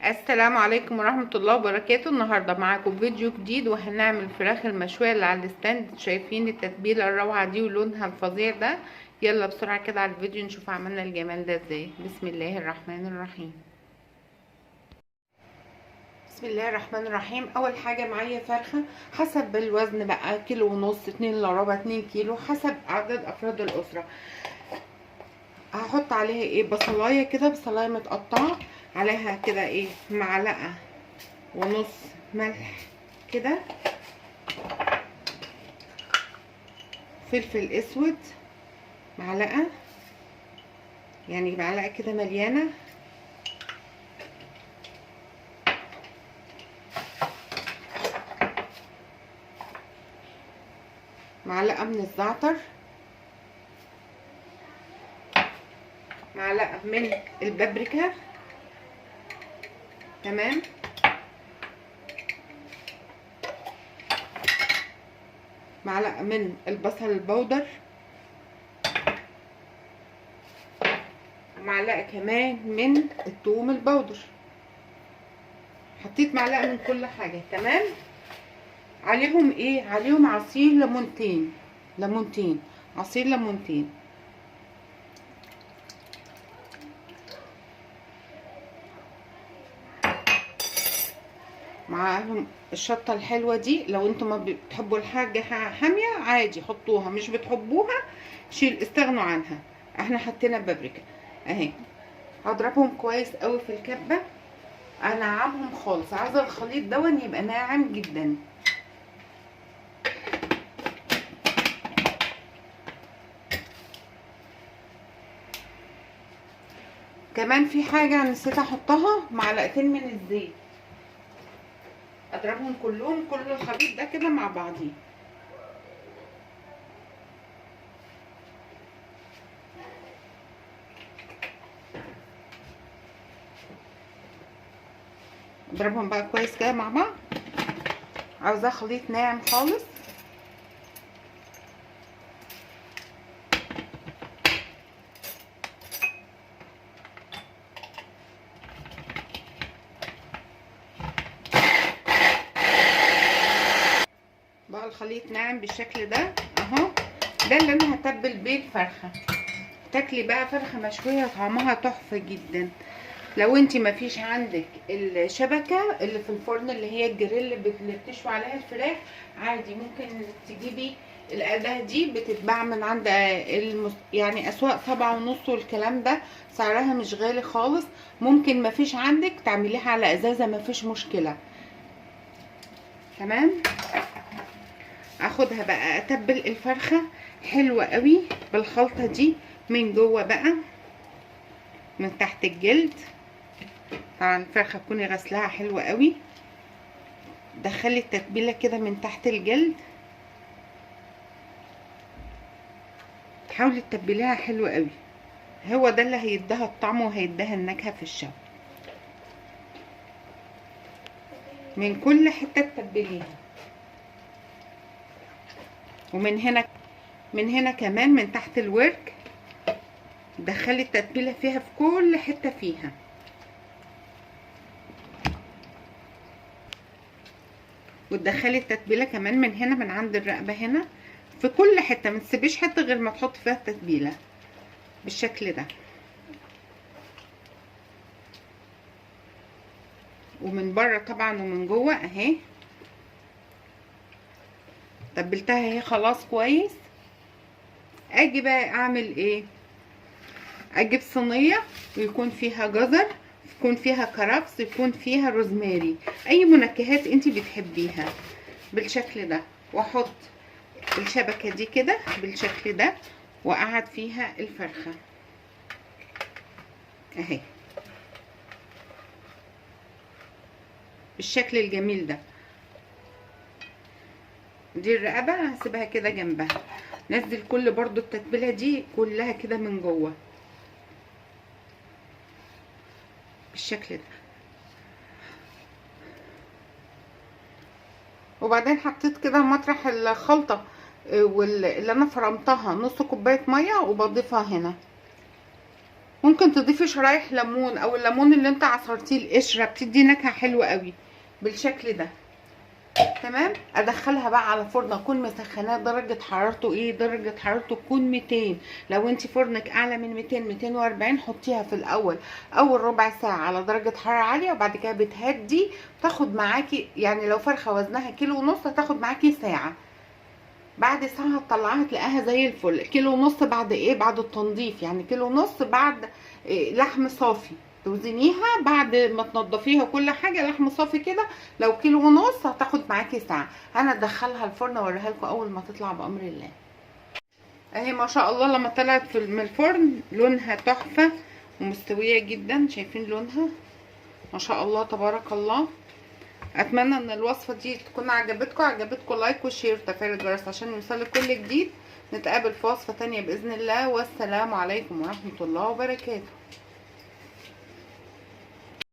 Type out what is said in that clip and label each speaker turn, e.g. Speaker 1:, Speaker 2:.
Speaker 1: السلام عليكم ورحمة الله وبركاته. النهاردة معاكم فيديو جديد وهنعمل الفراخ المشوية اللي على ال stand. شايفين التتبيلة الروعة دي ولونها الفظيع ده؟ يلا بسرعة كده على الفيديو نشوف عملنا الجمال ده ازاي. بسم الله الرحمن الرحيم. بسم الله الرحمن الرحيم. اول حاجة معايا فرخة حسب الوزن بقى، كيلو ونص، 2 الا ربع، 2 كيلو، حسب عدد افراد الاسرة. هحط عليها ايه؟ بصلايه كده، بصلايه متقطعه، عليها كده ايه، معلقه ونص ملح كده، فلفل اسود معلقه، يعني معلقه كده مليانة، معلقه من الزعتر، معلقه من البابريكا، تمام، معلقه من البصل البودر، معلقه كمان من الثوم البودر. حطيت معلقه من كل حاجة، تمام. عليهم ايه؟ عليهم عصير ليمونتين، ليمونتين، عصير ليمونتين. معاهم الشطه الحلوة دي، لو انتم ما بتحبوا الحاجة حامية عادي حطوها، مش بتحبوها شيل استغنوا عنها. احنا حطينا البابريكا اهي. هضربهم كويس قوي في الكبه، انعمهم خالص، عايزه الخليط دون يبقى ناعم جدا. كمان في حاجة نسيت احطها، معلقتين من الزيت. اضربهم كلهم، كل الخليط ده كده مع بعضيه. اضربهم بقى كويس كده مع بعض. عاوزاه خليط ناعم خالص. بقى الخليط ناعم بالشكل ده اهو. ده اللي انا هتبل بيه الفرخه. تاكلي بقى فرخة مشوية طعمها تحفة جدا. لو انت ما فيش عندك الشبكة اللي في الفرن اللي هي الجريل اللي بتشوي عليها الفراخ، عادي ممكن تجيبي الاداة دي، بتتباع من عند يعني اسواق 7.5 والكلام ده، سعرها مش غالي خالص. ممكن ما فيش عندك تعمليها على ازازة، ما فيش مشكلة، تمام. اخدها بقى اتبل الفرخه حلوة قوي بالخلطه دي من جوه بقى، من تحت الجلد. طبعا الفرخه تكوني غسلها حلوة قوي. دخلي التتبيله كده من تحت الجلد، حاولي تتبليها حلوة قوي، هو ده اللي هيديها الطعم وهيديها النكهة في الشوي. من كل حتة تتبليها، ومن هنا، من هنا كمان، من تحت الورك دخلي التتبيله فيها في كل حتة فيها. وتدخلي التتبيله كمان من هنا، من عند الرقبة هنا، في كل حتة، ما تسيبيش حتة غير ما تحط فيها التتبيله بالشكل ده. ومن بره طبعا ومن جوه اهي تبلتها اهي خلاص كويس. اجي بقى اعمل ايه؟ اجيب صينية ويكون فيها جزر، يكون فيها كرفس، يكون فيها روزماري، اي منكهات انتي بتحبيها بالشكل ده، واحط الشبكة دي كده بالشكل ده، واقعد فيها الفرخه اهي بالشكل الجميل ده. دي الرقبة هسيبها كده جنبها. نزل كل برضو التتبيله دي كلها كده من جوه بالشكل ده. وبعدين حطيت كده مطرح الخلطة واللي انا فرمتها نص كوباية مية، وبضيفها هنا ممكن تضيفي شرايح ليمون او الليمون اللي انت عصرتيه القشرة، بتدي نكهة حلوة قوي بالشكل ده. تمام. ادخلها بقى على فرن اكون مسخناه درجه حرارته ايه؟ درجه حرارته تكون 200. لو انت فرنك اعلى من 200، 240، حطيها في الاول اول ربع ساعة على درجه حرارة عالية، وبعد كده بتهدي. تاخد معاكي يعني لو فرخة وزنها كيلو ونص هتاخد معاكي ساعة، بعد ساعة هتطلعيها تلاقيها زي الفل. كيلو ونص بعد ايه؟ بعد التنظيف، يعني كيلو ونص بعد إيه؟ لحم صافي توزنيها بعد ما تنضفيها كل حاجة، لحم صافي كده. لو كيلو ونص هتاخد معاكي ساعة. انا ادخلها الفرن واوريها لكم اول ما تطلع بامر الله. اهي ما شاء الله لما طلعت من الفرن لونها تحفة ومستويه جدا، شايفين لونها ما شاء الله تبارك الله. اتمنى ان الوصفة دي تكون عجبتكم. عجبتكم like و share وتفعيل الجرس عشان يوصلك كل جديد. نتقابل في وصفه تانية باذن الله، والسلام عليكم ورحمة الله وبركاته.